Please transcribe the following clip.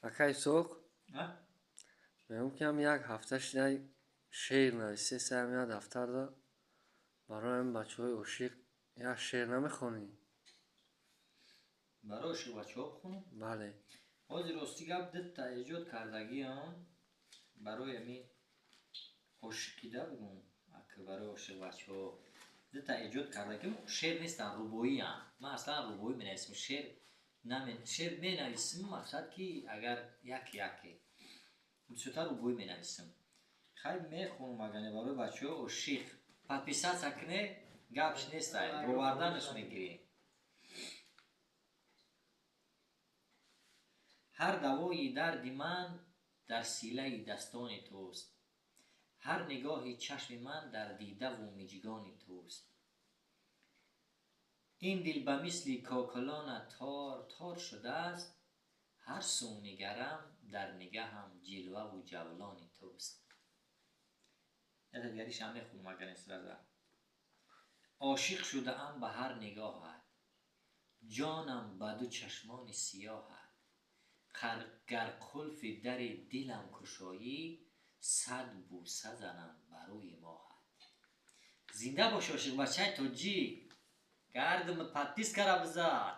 Акай Исоқ, мегӯям, ки ҳам як ҳафта шуда шеър нависесаям, як дафтарда барои ҳамин бачаҳои ошиқ як шеър намехонӣ? Барои ошиқ бачаҳо бихонам? Бале. Ҳозир, рости гап, дитта эҷод кардагиам барои ҳамин ошиқида бугум, ака, барои ошиқ бачаҳо дитта эҷод кардагиам. Шеър нестан, рубоиам. Ман аслан рубоӣ менависам, шеър шеър менависам, мақсад ки агар як яке бисёртар рубоӣ менависам. Хай, мехонам, агар не барои бачаҳои ошиқ. Подписаться кне, гапш нестай, боварданаш мегирӣ. Ҳар давои дарди ман дар силаи дастони туст, ҳар нигоҳи чашми ман дар дидаву миҷгони туст. Ин дил ба мисли кокилона тор тор шудааст, ҳар сӯ нигарам, дар нигаҳам ҷилваву ҷавлони туст. Ята дигаришам мехонам, агар нестраза. Ошиқ шудаам ба ҳар нигоҳат, ҷонам ба ду чашмони сиёҳат. Гар қулфи дари дилам кушоӣ, сад бӯса занам ба рӯи моҳат. Зинда бош, ошиқбачаи тоҷик! Гардим, подпискара бизан.